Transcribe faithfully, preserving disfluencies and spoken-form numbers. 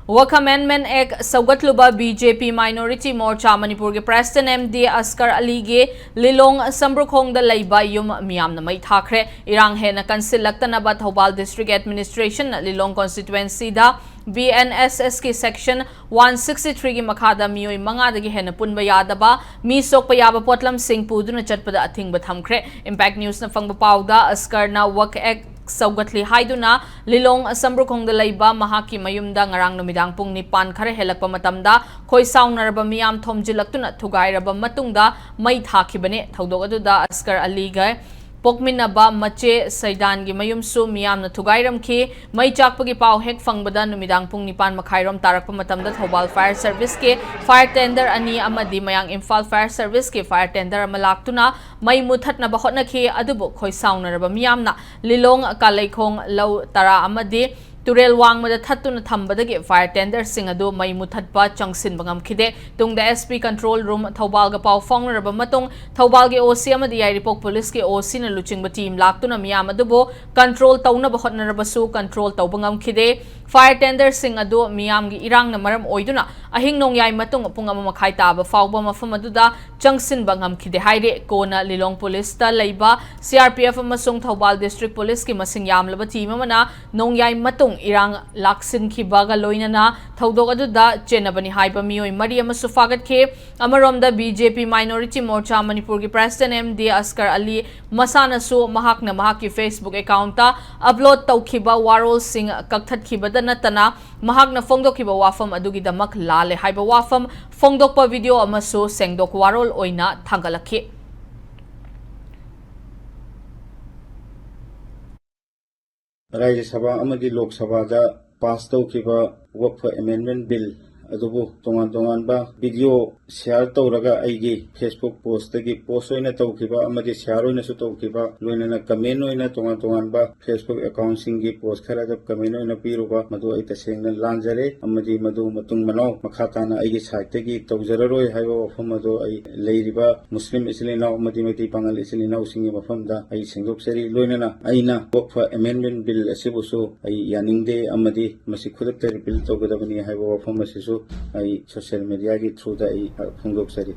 Waqf Amendment Act ꯁꯧꯒꯠꯂꯨꯕ B J P Minority Morcha ꯃꯅꯤꯄꯨꯔꯒꯤ President M D Askar ꯑꯂꯤꯒꯤ ꯂꯤꯂꯣꯡ ꯁꯝꯕ꯭ꯔꯨꯈꯣꯡꯗ ꯂꯩꯕ ꯌꯨꯝ ꯃꯤꯌꯥꯝꯅ ꯃꯩ ꯊꯥꯈ꯭ꯔꯦ꯫ ꯏꯔꯥꯡ ꯍꯦꯟꯅ ꯀꯟꯁꯤꯜꯂꯛꯇꯅꯕ ꯊꯧꯕꯥꯜ District Administrationꯅ ꯂꯤꯂꯣꯡ Constituencyꯗ B N S S ꯀꯤ Section one sixty three ꯒꯤ ꯃꯈꯥꯗ ꯃꯤꯑꯣꯏ ꯃꯉꯥꯗꯒꯤ ꯍꯦꯟꯅ ꯄꯨꯟꯕ ꯌꯥꯗꯕ, ꯃꯤ ꯁꯣꯛꯄ ꯌꯥꯕ ꯄꯣꯠꯂꯝꯁꯤꯡ ꯄꯨꯗꯨꯅ ꯆꯠꯄꯗ ꯑꯊꯤꯡꯕ ꯊꯝꯈ꯭ꯔꯦ꯫ Impact Newsꯅ ꯐꯪꯕ ꯄꯥꯎꯗ ꯑꯁꯀꯔꯅ ꯋꯛꯐ ꯑꯦꯛ ꯁꯧꯒꯠꯂꯤ ꯍꯥꯏꯗꯨꯅ ꯂꯤꯂꯣꯡ ꯁꯝꯕ꯭ꯔꯨꯈꯣꯡꯗ ꯂꯩꯕ ꯃꯍꯥꯛꯀꯤ ꯃꯌꯨꯝꯗ ꯉꯔꯥꯡ ꯅꯨꯃꯤꯗꯥꯡ ꯄꯨꯡ ꯅꯤꯄꯥꯟ ꯈꯔ ꯍꯦꯜꯂꯛꯄ ꯃꯇꯝꯗ ꯈꯣꯏ ꯁꯥꯎꯅꯔꯕ ꯃꯤꯌꯥꯝ ꯊꯣꯝꯖꯤꯜꯂꯛꯇꯨꯅ ꯊꯨꯒꯥꯏꯔꯕ ꯃꯇꯨꯡꯗ ꯃꯩ ꯊꯥꯈꯤꯕꯅꯤ꯫ ꯊꯧꯗꯣꯛ ꯑꯗꯨꯗ ꯑꯁꯀꯔ ꯑꯂꯤꯒ ꯄꯣꯛꯃꯤꯟꯅꯕ ꯃꯆꯦ ꯁꯩꯗꯥꯟꯒꯤ ꯃꯌꯨꯝꯁꯨ ꯃꯤꯌꯥꯝꯅ ꯊꯨꯒꯥꯏꯔꯝꯈꯤ꯫ ꯃꯩ ꯆꯥꯛꯄꯒꯤ ꯄꯥꯎ ꯍꯦꯛ ꯐꯪꯕꯗ ꯅꯨꯃꯤꯗꯥꯡ ꯄꯨꯡ ꯅꯤꯄꯥꯟ ꯃꯈꯥꯏꯔꯣꯝ ꯇꯥꯔꯛꯄ ꯃꯇꯝꯗ ꯊꯧꯕꯥꯜ Fire Serviceꯀꯤ fire tender ꯑꯅꯤ ꯑꯃꯗꯤ ꯃꯌꯥꯡ ꯏꯝꯐꯥꯜ Fire Serviceꯀꯤ fire tender ꯑꯃ ꯂꯥꯛꯇꯨꯅ ꯃꯩ ꯃꯨꯊꯠꯅꯕ ꯍꯣꯠꯅꯈꯤ꯫ ꯑꯗꯨꯕꯨ ꯈꯣꯏ ꯁꯥꯎꯅꯔꯕ ꯃꯤꯌꯥꯝꯅ ꯂꯤꯂꯣꯡ ꯀꯥꯂꯩꯈꯣꯡ ꯂꯧ ꯇꯔꯥ ꯑꯃꯗꯤ ꯇꯨꯔꯦꯜ ꯋꯥꯡꯃꯗ ꯊꯠꯇꯨꯅ ꯊꯝꯕꯗꯒꯤ fire tenderꯁꯤꯡ ꯑꯗꯨ ꯃꯩ ꯃꯨꯊꯠꯄ ꯆꯪꯁꯤꯟꯕ ꯉꯝꯈꯤꯗꯦ꯫ ꯇꯨꯡꯗ S P Control Room ꯊꯧꯕꯥꯜꯒ ꯄꯥꯎ ꯐꯥꯎꯅꯔꯕ ꯃꯇꯨꯡ ꯊꯧꯕꯥꯜꯒꯤ O C ꯑꯃꯗꯤ ꯌꯥꯏꯔꯤꯄꯣꯛ Policeꯀꯤ OCꯅ ꯂꯨꯆꯤꯡꯕ team ꯂꯥꯛꯇꯨꯅ ꯃꯤꯌꯥꯝ ꯑꯗꯨꯕꯨ control ꯇꯧꯅꯕ ꯍꯣꯠꯅꯔꯕꯁꯨ control ꯇꯧꯕ ꯉꯝꯈꯤꯗꯦ꯫ Fire tenderꯁꯤꯡ ꯑꯗꯨ ꯃꯤꯌꯥꯝꯒꯤ ꯏꯔꯥꯡꯅ ꯃꯔꯝ ꯑꯣꯏꯗꯨꯅ ꯑꯍꯤꯡ ꯅꯣꯡꯌꯥꯏ ꯃꯇꯨꯡ ꯄꯨꯡ ꯑꯃ ꯃꯈꯥꯏ ꯇꯥꯕ ꯐꯥꯎꯕ ꯃꯐꯝ ꯑꯗꯨꯗ ꯆꯪꯁꯤꯟꯕ ꯉꯝꯈꯤꯗꯦ ꯍꯥꯏꯔꯤ꯫ ꯀꯣꯟꯅ ꯂꯤꯂꯣꯡ Policeꯇ ꯂꯩꯕ C R P F ꯑꯃꯁꯨꯡ ꯊꯧꯕꯥꯜ District Policeꯀꯤ ꯃꯁꯤꯡ ꯌꯥꯝꯂꯕ team ꯑꯃꯅ ꯅꯣꯡꯌꯥꯏ ꯃꯇꯨꯡ ꯏꯔꯥꯡ ꯂꯥꯛꯁꯤꯟꯈꯤꯕꯒ ꯂꯣꯏꯅꯅ ꯊꯧꯗꯣꯛ ꯑꯗꯨꯗ ꯆꯦꯟꯅꯕꯅꯤ ꯍꯥꯏꯕ ꯃꯤꯑꯣꯏ ꯃꯔꯤ ꯑꯃꯁꯨ ꯐꯥꯒꯠꯈꯤ꯫ ꯑꯃꯔꯣꯝꯗ B J P Minority Morcha ꯃꯅꯤꯄꯨꯔꯒꯤ President ꯑꯦꯝ ꯗꯤ ꯑꯁꯀꯔ ꯑꯂꯤ ꯃꯁꯥꯅꯁꯨ ꯃꯍꯥꯛꯅ ꯃꯍꯥꯛꯀꯤ Facebook accountꯇ upload ꯇꯧꯈꯤꯕ ꯋꯥꯔꯣꯜꯁꯤꯡ ꯀꯛꯊꯠꯈꯤꯕꯗ ꯅꯠꯇꯅ ꯃꯍꯥꯛꯅ ꯐꯣꯡꯗꯣꯛꯈꯤꯕ ꯋꯥꯐꯝ ꯑꯗꯨꯒꯤꯗꯃꯛ ꯂꯥꯜꯂꯦ ꯍꯥꯏꯕ ꯋꯥꯐꯝ ꯐꯣꯡꯗꯣꯛꯄ video ꯑꯃꯁꯨ ꯁꯦꯡꯗꯣꯛ ꯋꯥꯔꯣꯜ ꯑꯣꯏꯅ ꯊꯥꯡꯒꯠꯂꯛꯈꯤ꯫ ꯔꯥꯖ꯭ꯌ ꯁꯚꯥ ꯑꯃꯗꯤ ꯂꯣꯛ ꯁꯚꯥꯗ ꯄꯥꯁ ꯇꯧꯈꯤꯕ ꯋꯛꯐ ꯑꯦꯃꯦꯟꯗꯃꯦꯟ ꯕꯤꯜ ꯑꯗꯨꯕꯨ ꯇꯣꯉꯥꯟ ꯇꯣꯉꯥꯟꯕ video share ꯇꯧꯔꯒ ꯑꯩꯒꯤ Facebook post ꯇꯒꯤ post ꯑꯣꯏꯅ ꯇꯧꯈꯤꯕ ꯑꯃꯗꯤ share ꯑꯣꯏꯅꯁꯨ ꯇꯧꯈꯤꯕ, ꯂꯣꯏꯅꯅ comment ꯑꯣꯏꯅ ꯇꯣꯉꯥꯟ ꯇꯣꯉꯥꯟꯕ Facebook account ꯁꯤꯡꯒꯤ post ꯈꯔꯗ comment ꯑꯣꯏꯅ ꯄꯤꯔꯨꯕ, ꯃꯗꯨ ꯑꯩ ꯇꯁꯦꯡꯅ ꯂꯥꯟꯖꯔꯦ, ꯑꯃꯗꯤ ꯃꯗꯨ ꯃꯇꯨꯡ ꯃꯅꯥꯎ ꯃꯈꯥ ꯇꯥꯅ ꯑꯩꯒꯤ side ꯇꯒꯤ ꯇꯧꯖꯔꯔꯣꯏ ꯍꯥꯏꯕ ꯋꯥꯐꯝ ꯑꯗꯨ ꯑꯩ ꯂꯩꯔꯤꯕ ꯃꯨꯁꯂꯤꯝ ꯏꯆꯤꯜ ꯏꯅꯥꯎ ꯑꯃꯗꯤ ꯃꯩꯇꯩ ꯄꯥꯉꯜ ꯏꯆꯤꯜ ꯏꯅꯥꯎꯁꯤꯡꯒꯤ ꯃꯐꯝꯗ ꯑꯩ ꯁꯦꯡꯗꯣꯛꯆꯔꯤ꯫ ꯂꯣꯏꯅꯅ ꯑꯩꯅ ꯊꯣꯛꯄ amendment bill ꯑꯁꯤꯕꯨꯁꯨ ꯑꯩ ꯌꯥꯅꯤꯡꯗꯦ ꯑꯃꯗꯤ ꯃꯁꯤ ꯈꯨꯗꯛꯇ repeal ꯇꯧꯒꯗꯕꯅꯤ ꯍꯥꯏꯕ ꯋꯥꯐꯝ ꯑꯁꯤꯁꯨ ꯑꯩ social media ꯒꯤ through ꯗ ꯑꯩ ꯐꯣꯡꯗꯣꯛꯆꯔꯤ꯫